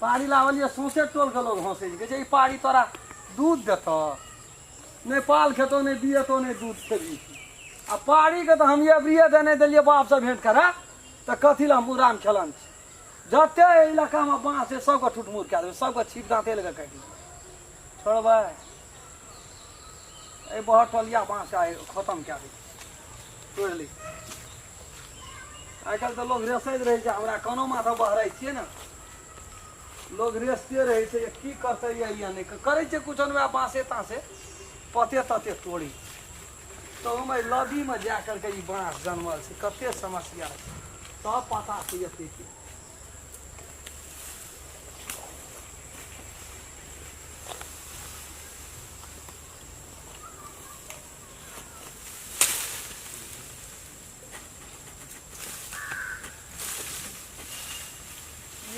पारी लावलियै सौंसे टोलके लोग हँसै छै, कहै छै ई पारी तोरा दूध देतौ नहि, पाल खेतौ नहि, दिएतौ नहि, दूध खेबही। आ पारीके तऽ हम अबरिए देने देलियै बापसँ भेँट करा तऽ कथी लए हम राम खेलन छी। जते एहि इलाकामे बाँस छै सबके ठुटमुर कए देबै, सबके छीप दाँते लऽ कऽ काटि देबै। छोड़बै एहि बहटोलिया बाँसके आइ खतम कए देबै, तोड़ि लै। आइ काल्हि तऽ लोग रेसैत रहै छै, हमरा कोनो माथा बहराइ छियै ने, लोग रेसते रहै छै की करतै या या नहि करै छै कुछो नहि, वएह बाँसे ताँसे पते तते तोड़ै छै। तऽ ओहिमे लदीमे जा करके ई बाँस जनमल छै, कते समस्या छै तब पता छै एतेक।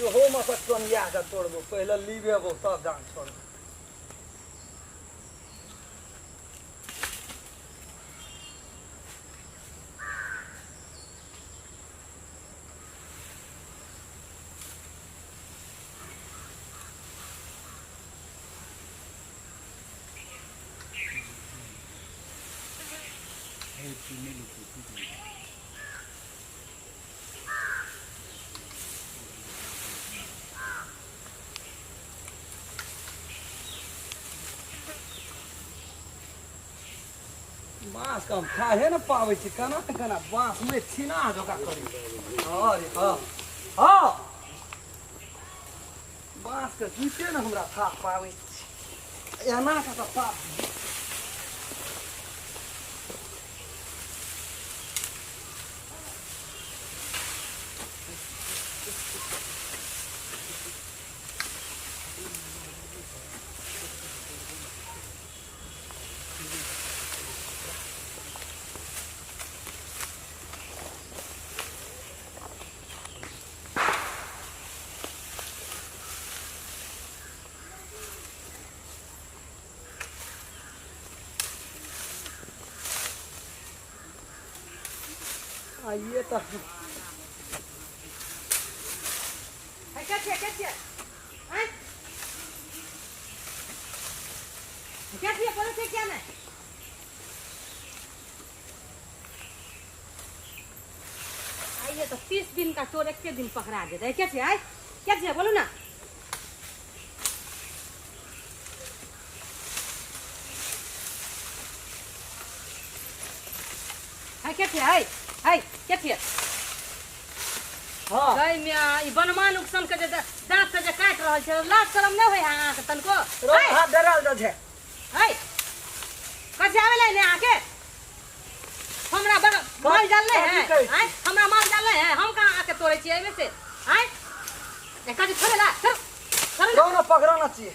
इहोमे सँ टोनिया कऽ तोड़बो, पहिले लिबेबो तब जान छोड़बो। बाँस के हम खाहे ने पाबै छी, केना ने केना बाँस में छीना जकाँ करै अरे हँ हँ, बाँस के जीते ने हमरा खा पाबै छी, एना के तऽ पाप। आइए तऽ के छियै, के छियै? आँय? के छियै, बोलै छियै किया नहि? आइए तऽ 30 दिन का चोर एके दिन पकड़ा जेतै। के छियै, आँय? के छियै, बोलू ना। है के छियै, है है के छियै? हाँ। गई मिया, ई बनमा नुकसान के जे दांत से जे काटि रहल छै, लाज शरम नहि होय है अहाँके तनको? रोज हाथ डराल जाइ छै। है कथी आबै लै ने अहाँके? हमरा बड़ माल जाल नहि है? कथी कहै छी? आँय, हमरा माल जाल नहि है? हम कहाँ आके तोड़ै छियै एहिमे से? आँय, ए, कथी छोड़े ला, छोड़ छोड़ू ना। कौन पकड़ना चाहिए,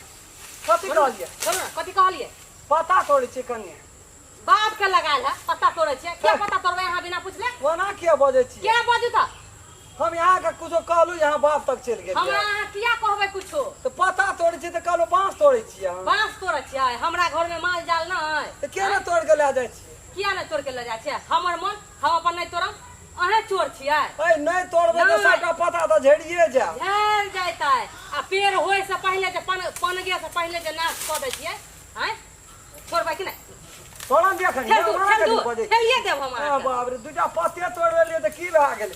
कथी कहलियै? छोड़ू ना, कथी कहलियै? पता तोड़ै छियै कनिए। बाप के लगायल है पत्ता तोड़ै छियै? किया पत्ता तोड़बै अहाँ बिना पुछले? ओना किया बजै छियै? किया बजू तऽ? हम यहाँ के कुछो कहलू, यहाँ बाप तक चलि गेलियै। हमरा अहाँ किया कहबै कुछो? तऽ पत्ता तोड़ै छियै तऽ कहलू बाँस तोड़ै छियै अहाँ। बाँस तोड़ै छियै? हमरा घर में माल जाल नहि। तऽ किया ने तोड़ि के लए जाइ छियै? किया नहि तोड़ के लऽ जाइ छियै? हमर मन, हम अपन नहि तोड़ब, अहें चोर छियै। ऐ नहि तोड़बै तऽ नहि। सबटा पत्ता तऽ झड़िए जायत। झड़ि जैतै आ पेड़ होय से पहिले जे पन पनगे से पहिले जे नाश कऽ दै छियै। आँय, छोड़बै कि नहि? तोड़न दिअ खनी, ठेल दू, ओना ठेल कथी दू, बजै छी? ठेलिए देब हम आ अहाँके। बाप रे, दूटा पत्ते तोड़ि लेलियै तऽ की भए गेलै?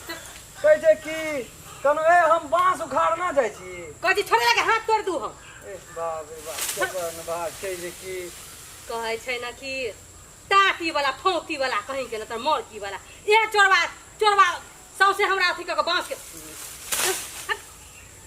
कहै छै कि कहलहुँ ए हम बाँस उखाड़ना जाइ छी। कहै छी छोड़े लगे हाथ तोड़ि दू हम। ए बाप रे बाप, केकर भाग छै जे की कहै छै ने कि टाटी वाला फौती वाला कहीं के ने तऽ मरकी वाला ए चोरबा चोरबा सौंसे हमरा अथी कऽ के बाँस के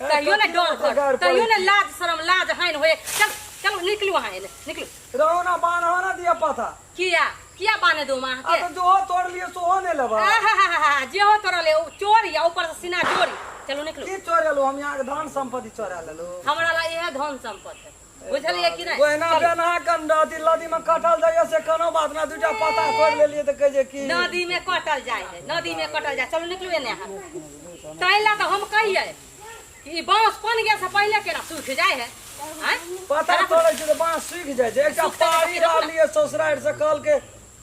तैयो ने डर घर, तैयो ने लाज शरम लाज हानि होए। चल चलू, निकलू अहाँ एने, निकलू। रहो ना, बान्हो ना दिया पता। किया किया बान्हे दू अहाँके? आ तऽ जोहो तोड़ लिए सोहो नहि लेबा। आहाहाहा, जेहो तोड़ल ओ चोर या ऊपर से सीना चोरी। चलू निकलू। की चोरेलू हम? यहाँ के धन संपत्ति चोरा लेलू? हमरा ला इहे धन संपत्ति है, बुझलियै कि नहि? ओहिना बेनहा कन नदी नदी में कटल जाइए से कोनो बात ना, दूटा पत्ता तोड़ लेलिए तऽ कहै छै की नदी में कटल जाय है, नदी में कटल जाय। चलू निकलू एने अहाँ। ताहि ला तऽ हम कहियै कि ई बाँस पन गेल से पहिले केना सूख जाय है? आँय? पत्ता तोड़ै छै तऽ बाँस सूखि जाइ छै। एकटा सुखतै तऽ पारी रखू ने। रहलियै ससुरारि से, कहलकै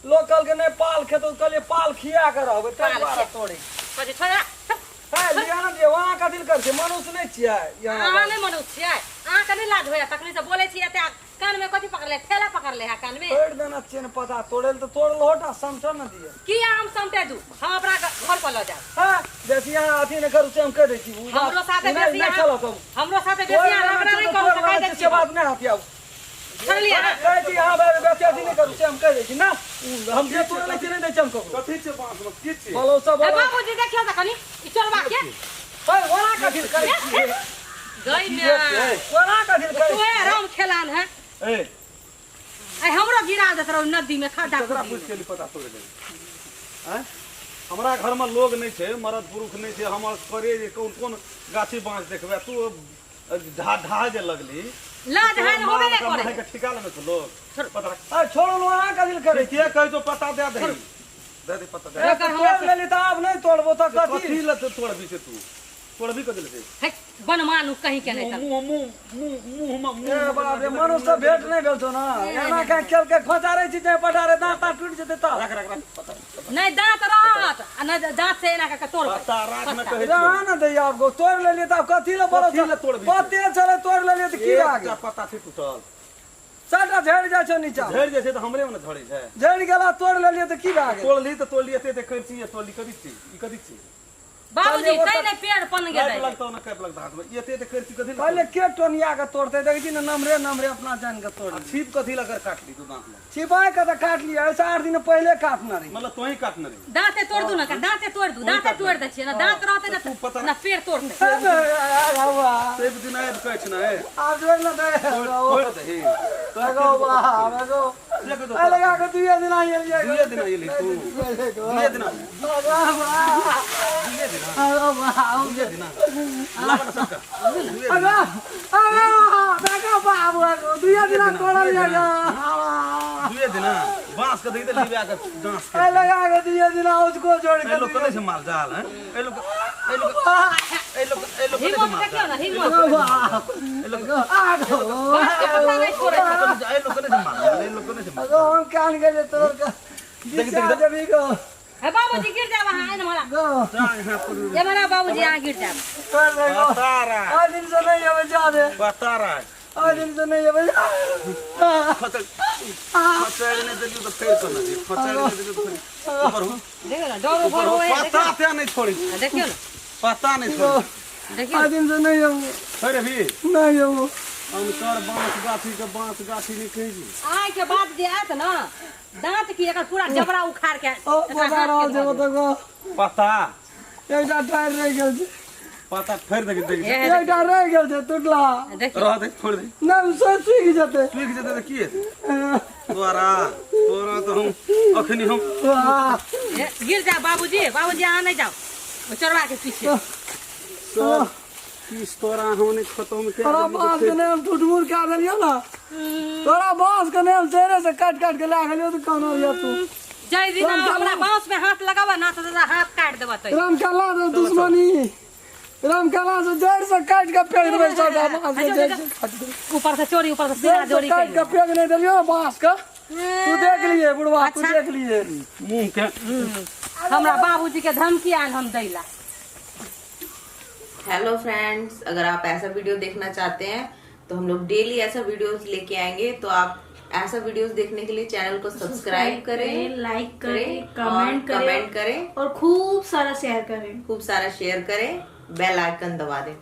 लोग कहलकै नहि पाल खेतौ, कहलियै पाल खिया के रहबै, ताहि पाल दुआरे खिया। तोड़ै छी। कहै छै छोड़ा, चल। है लिया ना दिए वहाँ का दिल कर छै मनुष्य नहि छियै यहाँ अहाँ नहि मनुष्य छियै अहाँके नहि लाज होइए तखने से बोलै छियै एते कान में कथी पकड़ले ठेला पकड़ले है कान में तोड़ देना छियै ने पता तोड़े तऽ तोड़ लोट आ समटऽ ने दिए की हम समटे दू हम अपना घर पर लऽ जायब हाँ जैसे यहाँ अथी नहि करू से हम कहि दै छी उ बात हमरो साथे नहि बेसी नहि अहाँ चलत हम हमरो साथे तोड़ बेसी अहाँ लेना रगड़ा छै नहि तऽ करू तोड़ तऽ कहि लेना दै छै से छियै बात नहि हाथी आब सुनलियै अहाँ कहै छी अहाँ बेसी अथी नहि करू से हम कहि दै छी ना उ हम जे तोड़े लै छी नहि दै छी हम ककरो कथी छै बाँस मे की छै बोलो सब ए बोलो बाबूजी देखियौ तऽ कनि ई चोरबा के है ओना कथी करै छियै गई में ओना कथी करै तोहे राम खेलान है ए आई हमरो गिरा देत रहो नदी में खड्डा ककरा खुदी पूछ के पता तोड़े ले आँय हमरा घर में लोग नहीं छै मरद पुरुष नहीं छै हमर करे जे कोन कोन गाछी बाँस देखबै तू ढा ढा जे लगली लाज हानि होबे नहि करे के ठिका लेने छौ लोग पता रख अरे छोड़ो ओना कथी करै के कहै छौ पता दे दही दे दे पता दे ए, तऽ तोड़ लेली तऽ आब नहि तोड़बो तऽ कथी कथी लए तू तोड़बी से तू तोड़बी कथी लए से है बनमानु कहीं के नहीं मुँह मुँह मुँह मुँह मुँह ए बाप रे मनुष्य से भेंट नहीं भेल छौ ना एना के खेल के खोचारे छी चाहे पटारे दांत ताँत टूटि जेतै तऽ रख रख रख पता नहीं दांत रहत आ नहीं दांत से एना के तोड़बै पता राख न कहै छियौ रहा ना दैया आब गो तोड़ लेलियै तऽ आब कथी लए बोलो कथी लए तोड़बही? पते छलै तोड़ लेलियै तऽ की भए एकटा गेल पत्ता छै टूटल सबटा झड़ि जाइ छौ नीचा झड़ि जाइ छै तऽ हमरे मे ने झड़ै छै झड़ि गेला तोड़ लेलियै तऽ की भए गेल तोड़ली तऽ तोड़ली एते एते करै छी तोड़ली कथी छी ई कथी छी बाबूजी तै ने पेड़ पन काटि गेलै लगतौ ने काटि लगतौ हाथमे एते एते करै छी कथी लए पहिले के टोनिया के तोड़तै देखै छी ने नमरे नमरे अपना जान के तोड़ आ छीप कथी लए कर काटली तू दाँत लए छिपाय के तऽ काटलियै ऐसे 8 दिन पहिले काटने रही मतलब तोही काटने रही दाँते तोड़ दू ना दाँते तोड़ दू दाँते तोड़ दै छियै ना दाँत रहतै तू पता ना ना पेड़ तोड़तै सब दिन आबि कहै छै ने ए आब जोड़ ना दे तोड़ि दही एगो बाप एगो एक दो अरे लगा के दुए दिन आई एलियै दुए दिन एली तू दुए दिन दुए दिन दुए दिन लाग ना सबका दुए दिन दुए दिन तोड़ल दुए दिन बांस के दही तऽ लिबा के डांस के लगा के दुए दिन उसको जोड़ ए के लोग कने छै माल जाल हैं ए लोग ए लोग ए लोग ए लोग कने छै हिम्मत माल देखियौ जाल ना हिम्मत ए लोग बाँस के पत्ता नहि छोड़ै छै ए लोग कने छै माल जाल ए लोग कने छै माल जाल हम कान गेलियै तोड़ के देख, देख, देख। जबी गो हे बाबूजी गिर जाब अहाँ एने मला गो जा यहाँ पर ए मरा बाबूजी अहाँ गिर जाब कर दे गो बता रहा आज दिन से नहीं अबे जा दे बता रहा आज दिन से नहीं अबे फचड़ फचड़ नहीं देलियो तऽ फेर करना छै फचड़ नहीं देलियो तऽ फेर ऊपर हो देखियौ ना डरो ऊपर भर हो होए पता ते नहीं छोड़ी देखियौ ना पता नहीं छोड़ी देखियौ आज दिन से नहीं अबे छोड़ अभी नहीं अबे अनकर बांस गाछी के बांस गाछी नहीं कहै छी आइ के बाद जे आयत ना दाँत की एकर पूरा जबड़ा उखाड़ के ओ एकरा बता हाथ रहल के छै धऽ ओतऽ गो पता एकटा टायर रहि गेल छै पता फेर देख देख देब। एकटा रहि गेल छै टूटला देखियौ रह दे छोड़ दे नहि से सूखि जेतै सूखि जेतै तऽ की हेतै तोरा तोरा तऽ हम अखनी हम वाह ए, गिर जा बाबूजी बाबूजी अहाँ नहि जाउ ओ चोरबा के पीछे सब किस तोरा हम नहि खतम के तोरा बाँस के नेम टूटमुर कए देलियौ ने तोरा बाँस के नेम जड़े से काटि काटि के लए गेलियौ तऽ कहना यऽ तू जय दिन राम हमरा बांस में हाथ लगाबऽ ना तऽ दादा हाथ काटि देबऽ तै राम कला से दुश्मनी राम कला से जड़ से काटि के फेंक देबै सबटा बाँस के जड़ से काटि देबै ऊपर से चोरी ऊपर से सीना जड़ से जोड़ी काटि के फेंक नहि देलियौ ने बाँस के तू देख लिए बुढ़वा तू अच्छा। देख लिए मुँह के हमरा बाबूजी के धमकी आयल हम दैला हेलो फ्रेंड्स, अगर आप ऐसा वीडियो देखना चाहते हैं तो हम लोग डेली ऐसा वीडियोस लेके आएंगे। तो आप ऐसा वीडियोस देखने के लिए चैनल को सब्सक्राइब करें, लाइक करें, और कमेंट करें कमेंट करें और खूब सारा शेयर करें, खूब सारा शेयर करें, बेल आइकन दबा दें।